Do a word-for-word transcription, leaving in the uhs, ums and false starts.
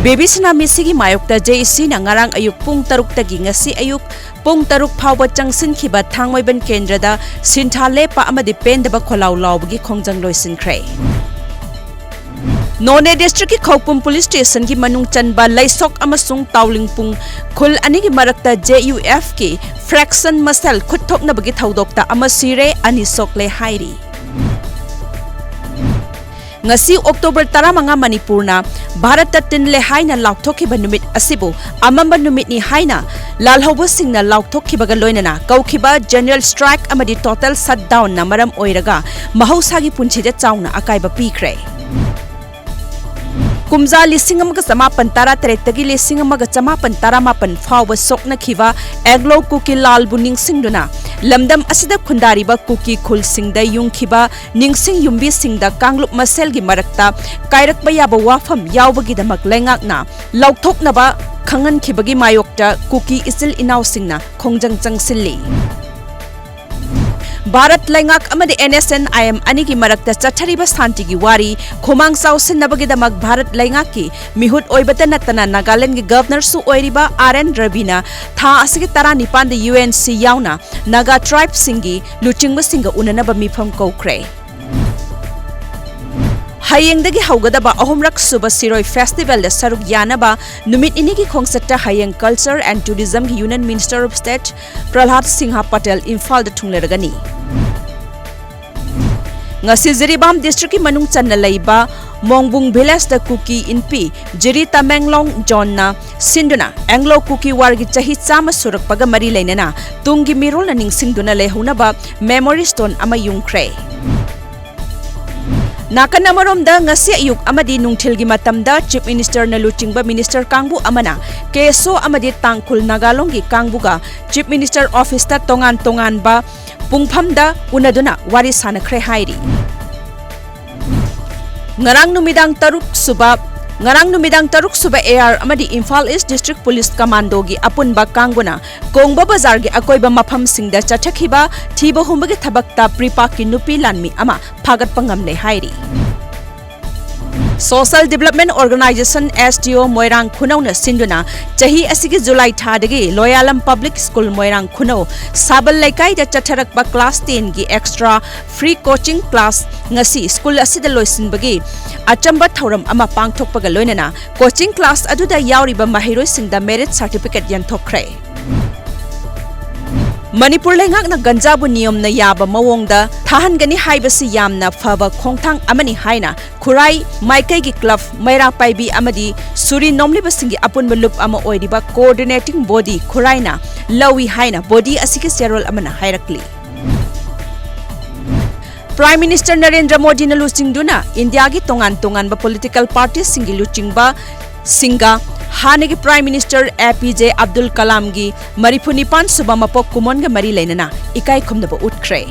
Baby ꯁꯅꯥ ꯃꯤꯁꯤꯒꯤ ꯃꯥꯌꯣꯛꯇ J E ꯁꯤꯅ ꯉꯔꯥꯡ ꯑꯌꯨꯛ ꯄꯨꯡ ꯇꯔꯨꯛꯇꯒꯤ ꯉꯁꯤ ꯑꯌꯨꯛ ꯄꯨꯡ ꯇꯔꯨꯛ ꯐꯥꯎꯕ ꯆꯪꯁꯤꯟꯈꯤꯕ ꯊꯥꯡꯃꯩꯕꯟ ꯀꯦꯟꯗ꯭ꯔꯗ ꯁꯤꯟꯊꯥ ꯂꯦꯞꯄ ꯑꯃꯗꯤ ꯄꯦꯟꯗꯕ ꯈꯣꯜꯂꯥꯎ ꯂꯥꯎꯕꯒꯤ ꯈꯣꯡꯖꯪ ꯂꯣꯏꯁꯤꯟꯈ꯭ꯔꯦ꯫ ꯅꯣꯅꯦ ꯗꯤꯁꯇ꯭ꯔꯤꯛꯀꯤ ꯈꯧꯄꯨꯝ ꯄꯨꯂꯤꯁ ꯁ꯭ꯇꯦꯁꯟꯒꯤ ꯃꯅꯨꯡ ꯆꯟꯕ ꯂꯩꯁꯣꯛ ꯑꯃꯁꯨꯡ ꯇꯥꯎꯂꯤꯡꯄꯨꯡ ꯈꯨꯜ ꯑꯅꯤꯒꯤ ꯃꯔꯛꯇ ꯖꯦ ꯌꯨ ꯑꯦꯐꯀꯤ ꯐ꯭ꯔꯦꯛꯁꯟ ꯃꯁꯦꯜ ꯈꯨꯠ ꯊꯣꯛꯅꯕꯒꯤ ꯊꯧꯗꯣꯛꯇ ꯑꯃ ꯁꯤꯔꯦ, ꯑꯅꯤ ꯁꯣꯛꯂꯦ ꯍꯥꯏꯔꯤ꯫ ꯉꯁꯤ ꯑꯣꯛꯇꯣꯕꯔ ꯇꯔꯥꯃꯉꯥ ꯃꯅꯤꯄꯨꯔꯅ ꯚꯥꯔꯠꯇ ꯇꯤꯟꯂꯦ ꯍꯥꯏꯅ ꯂꯥꯎꯊꯣꯛꯈꯤꯕ ꯅꯨꯃꯤꯠ ꯑꯁꯤꯕꯨ ꯑꯃꯝꯕ ꯅꯨꯃꯤꯠꯅꯤ ꯍꯥꯏꯅ ꯂꯥꯜꯍꯧꯕꯁꯤꯡꯅ ꯂꯥꯎꯊꯣꯛꯈꯤꯕꯒ ꯂꯣꯏꯅꯅ ꯀꯧꯈꯤꯕ ꯖꯦꯅꯔꯦꯜ ꯁ꯭ꯇ꯭ꯔꯥꯏꯛ ꯑꯃꯗꯤ ꯇꯣꯇꯦꯜ ꯁꯠꯗꯥꯎꯟꯅ ꯃꯔꯝ ꯑꯣꯏꯔꯒ ꯃꯍꯧꯁꯥꯒꯤ ꯄꯨꯟꯁꯤꯗ ꯆꯥꯎꯅ ꯑꯀꯥꯏꯕ ꯄꯤꯈ꯭ꯔꯦ꯫ ꯀꯨꯝꯖꯥ ꯂꯤꯁꯤꯡ ꯑꯃꯒ ꯆꯃꯥꯄꯟ ꯇꯔꯥ ꯇꯔꯦꯠꯇꯒꯤ ꯂꯤꯁꯤꯡ ꯑꯃꯒ ꯆꯃꯥꯄꯟ ꯇꯔꯥ ꯃꯥꯄꯟ ꯐꯥꯎꯕ ꯁꯣꯛꯅꯈꯤꯕ ꯑꯦꯡꯒ꯭ꯂꯣ ꯀꯨꯀꯤ ꯂꯥꯜꯕꯨ ꯅꯤꯡꯁꯤꯡꯗꯨꯅ ꯂꯝꯗꯝ ꯑꯁꯤꯗ ꯈꯨꯟꯗꯥꯔꯤꯕ ꯀꯨꯀꯤ ꯈꯨꯜꯁꯤꯡꯗ ꯌꯨꯡꯈꯤꯕ ꯅꯤꯡꯁꯤꯡ ꯌꯨꯝꯕꯤꯁꯤꯡꯗ ꯀꯥꯡꯂꯨꯞ ꯃꯁꯦꯜꯒꯤ ꯃꯔꯛꯇ ꯀꯥꯏꯔꯛꯄ ꯌꯥꯕ ꯋꯥꯐꯝ ꯌꯥꯎꯕꯒꯤꯗꯃꯛ ꯂꯩꯉꯥꯛꯅ ꯂꯧꯊꯣꯛꯅꯕ ꯈꯪꯍꯟꯈꯤꯕꯒꯤ ꯃꯥꯌꯣꯛꯇ ꯀꯨꯀꯤ ꯏꯆꯤꯜ ꯏꯅꯥꯎꯁꯤꯡꯅ ꯈꯣꯡꯖꯪ ꯆꯪꯁꯤꯜꯂꯤ꯫ ꯚꯥꯔꯠ ꯂꯩꯉꯥꯛ ꯑꯃꯗꯤ N S N I M ꯑꯅꯤꯒꯤ ꯃꯔꯛꯇ ꯆꯠꯊꯔꯤꯕ ꯁꯥꯟꯇꯤꯒꯤ ꯋꯥꯔꯤ ꯈꯨꯃꯥꯡ ꯆꯥꯎꯁꯤꯟꯅꯕꯒꯤꯗꯃꯛ ꯚꯥꯔꯠ ꯂꯩꯉꯥꯛꯀꯤ ꯃꯤꯍꯨꯠ ꯑꯣꯏꯕꯇ ꯅꯠꯇꯅ ꯅꯥꯒꯥꯂꯦꯟꯗꯒꯤ ꯒꯚꯔꯅꯔꯁꯨ ꯑꯣꯏꯔꯤꯕ ꯑꯥꯔ ꯑꯦꯟ ꯔꯕꯤꯅ ꯊꯥ ꯑꯁꯤꯒꯤ ꯇꯔꯥꯅꯤꯄꯥꯟꯗ ꯌꯨ ꯑꯦꯟ ꯁꯤ ꯌꯥꯎꯅ ꯅꯥꯒꯥ ꯇ꯭ꯔꯥꯏꯕꯁꯤꯡꯒꯤ ꯂꯨꯆꯤꯡꯕꯁꯤꯡꯒ ꯎꯅꯅꯕ ꯃꯤꯐꯝ ꯀꯧꯈ꯭ꯔꯦ꯫ ꯍꯌꯦꯡꯗꯒꯤ ꯍꯧꯒꯗꯕ ꯑꯍꯨꯝꯔꯛ ꯁꯨꯕ ꯁꯤꯔꯣꯏ ꯐꯦꯁꯇꯤꯚꯦꯜꯗ ꯁꯔꯨꯛ ꯌꯥꯅꯕ ꯅꯨꯃꯤꯠ ꯅꯤꯅꯤꯒꯤ ꯈꯣꯡꯆꯠꯇ ꯍꯌꯦꯡ Culture and Tourismꯒꯤ Union Minister of State ꯄ꯭ꯔꯍꯂꯥꯗ Singh Patel ꯏꯝꯐꯥꯜꯗ ꯊꯨꯡꯂꯔꯒꯅꯤ꯫ ꯉꯁꯤ ꯖꯤꯔꯤꯕꯥꯝ ꯗꯤꯁꯇ꯭ꯔꯤꯛꯀꯤ ꯃꯅꯨꯡ ꯆꯟꯅ ꯂꯩꯕ ꯃꯣꯡꯕꯨꯡ ꯚꯤꯂꯦꯖꯇ ꯀꯨꯀꯤ ꯏꯟꯄꯤ ꯖꯤꯔꯤ ꯇꯃꯦꯡꯂꯣꯡ ꯖꯣꯟꯅ ꯁꯤꯟꯗꯨꯅ ꯑꯦꯡꯒ꯭ꯂꯣ ꯀꯨꯀꯤ ꯋꯥꯔꯒꯤ ꯆꯍꯤ ꯆꯥꯝꯃ ꯁꯨꯔꯛꯄꯒ ꯃꯔꯤ ꯂꯩꯅꯅ ꯇꯨꯡꯒꯤ ꯃꯤꯔꯣꯜꯅ ꯅꯤꯡꯁꯤꯡꯗꯨꯅ ꯂꯩꯍꯧꯅꯕ ꯃꯦꯃꯣꯔꯤ ꯁ꯭ꯇꯣꯟ ꯑꯃ ꯌꯨꯡꯈ꯭ꯔꯦ꯫ ꯅꯥꯀꯟ ꯑꯃꯔꯣꯝꯗ, ꯉꯁꯤ ꯑꯌꯨꯛ ꯑꯃꯗꯤ ꯅꯨꯡꯊꯤꯜꯒꯤ ꯃꯇꯝꯗ Chief Ministerꯅ ꯂꯨꯆꯤꯡꯕ Minister ꯀꯥꯡꯕꯨ ꯑꯃꯅ ꯀꯦꯁꯣ ꯑꯃꯗꯤ ꯇꯥꯡꯈꯨꯜ ꯅꯥꯒꯥꯂꯣꯡꯒꯤ ꯀꯥꯡꯕꯨꯒ Chief Minister Officeꯇ ꯇꯣꯉꯥꯟ ꯇꯣꯉꯥꯟꯕ ꯄꯨꯡꯐꯝꯗ ꯎꯅꯗꯨꯅ ꯋꯥꯔꯤ ꯁꯥꯟꯅꯈ꯭ꯔꯦ ꯍꯥꯏꯔꯤ꯫ ꯉꯔꯥꯡ ꯅꯨꯃꯤꯗꯥꯡ ꯇꯔꯨꯛ ꯁꯨꯕ, ꯉꯔꯥꯡ ꯅꯨꯃꯤꯗꯥꯡ ꯇꯔꯨꯛ ꯁꯨꯕ ꯑꯦ ꯑꯥꯔ ꯑꯃꯗꯤ ꯏꯝꯐꯥꯜ ꯏꯁ District Police Commandoꯒꯤ ꯑꯄꯨꯟꯕ ꯀꯥꯡꯕꯨꯅ ꯀꯣꯡꯕ ꯕꯖꯥꯔꯒꯤ ꯑꯀꯣꯏꯕ ꯃꯐꯝꯁꯤꯡꯗ ꯆꯠꯊꯈꯤꯕ ꯊꯤꯕ ꯍꯨꯝꯕꯒꯤ ꯊꯕꯛꯇ ꯄ꯭ꯔꯤꯄꯥꯛꯀꯤ ꯅꯨꯄꯤ ꯂꯥꯟꯃꯤ ꯑꯃ ꯐꯥꯒꯠꯄ ꯉꯝꯂꯦ ꯍꯥꯏꯔꯤ꯫ Social Development Organization, S D O, ꯃꯣꯏꯔꯥꯡ ꯈꯨꯅꯧꯅ ꯁꯤꯟꯗꯨꯅ ꯆꯍꯤ ꯑꯁꯤꯒꯤ ꯖꯨꯂꯥꯏ ꯊꯥꯗꯒꯤ ꯂꯣꯌꯥꯂꯝ Public School, ꯃꯣꯏꯔꯥꯡ ꯈꯨꯅꯧ, ꯁꯥꯕꯜ ꯂꯩꯀꯥꯏꯗ ꯆꯠꯊꯔꯛꯄ class ten ꯒꯤ extra free coaching class ꯉꯁꯤ school ꯑꯁꯤꯗ ꯂꯣꯏꯁꯤꯟꯕꯒꯤ ꯑꯆꯝꯕ ꯊꯧꯔꯝ ꯑꯃ ꯄꯥꯡꯊꯣꯛꯄꯒ ꯂꯣꯏꯅꯅ coaching class ꯑꯗꯨꯗ ꯌꯥꯎꯔꯤꯕ ꯃꯍꯩꯔꯣꯏꯁꯤꯡꯗ merit certificate ꯌꯦꯟꯊꯣꯛꯈ꯭ꯔꯦ꯫ ꯃꯅꯤꯄꯨꯔ ꯂꯩꯉꯥꯛꯅ ꯒꯟꯖꯥꯕꯨ ꯅꯤꯌꯣꯝꯅ ꯌꯥꯕ ꯃꯑꯣꯡꯗ ꯊꯥꯍꯟꯒꯅꯤ ꯍꯥꯏꯕꯁꯤ ꯌꯥꯝꯅ ꯐꯕ ꯈꯣꯡꯊꯥꯡ ꯑꯃꯅꯤ ꯍꯥꯏꯅ ꯈꯨꯔꯥꯏ ꯃꯥꯏꯀꯩꯒꯤ club ꯃꯩꯔꯥ ꯄꯥꯏꯕꯤ ꯑꯃꯗꯤ ꯁꯨꯔꯤ ꯅꯣꯝꯂꯤꯕꯁꯤꯡꯒꯤ ꯑꯄꯨꯟꯕ ꯂꯨꯞ ꯑꯃ ꯑꯣꯏꯔꯤꯕ coordinating body ꯈꯨꯔꯥꯏꯅ ꯂꯧꯏ ꯍꯥꯏꯅ body ꯑꯁꯤꯒꯤ ꯆꯦꯔꯣꯜ ꯑꯃꯅ ꯍꯥꯏꯔꯛꯂꯤ꯫ Prime Minister ꯅꯔꯦꯟꯗ꯭ꯔ ꯃꯣꯗꯤꯅ ꯂꯨꯆꯤꯡꯗꯨꯅ ꯏꯟꯗꯤꯌꯥꯒꯤ ꯇꯣꯉꯥꯟ ꯇꯣꯉꯥꯟꯕ political party ꯁꯤꯡꯒꯤ ꯂꯨꯆꯤꯡꯕꯁꯤꯡꯒ ꯍꯥꯟꯅꯒꯤ Prime Minister A P J Abdul ꯀꯂꯥꯝꯒꯤ ꯃꯔꯤꯐꯨ ꯅꯤꯄꯥꯟ ꯁꯨꯕ ꯃꯄꯣꯛ ꯀꯨꯝꯑꯣꯟꯒ ꯃꯔꯤ ꯂꯩꯅꯅ ꯏꯀꯥꯏ ꯈꯨꯝꯅꯕ ꯎꯠꯈ꯭ꯔꯦ꯫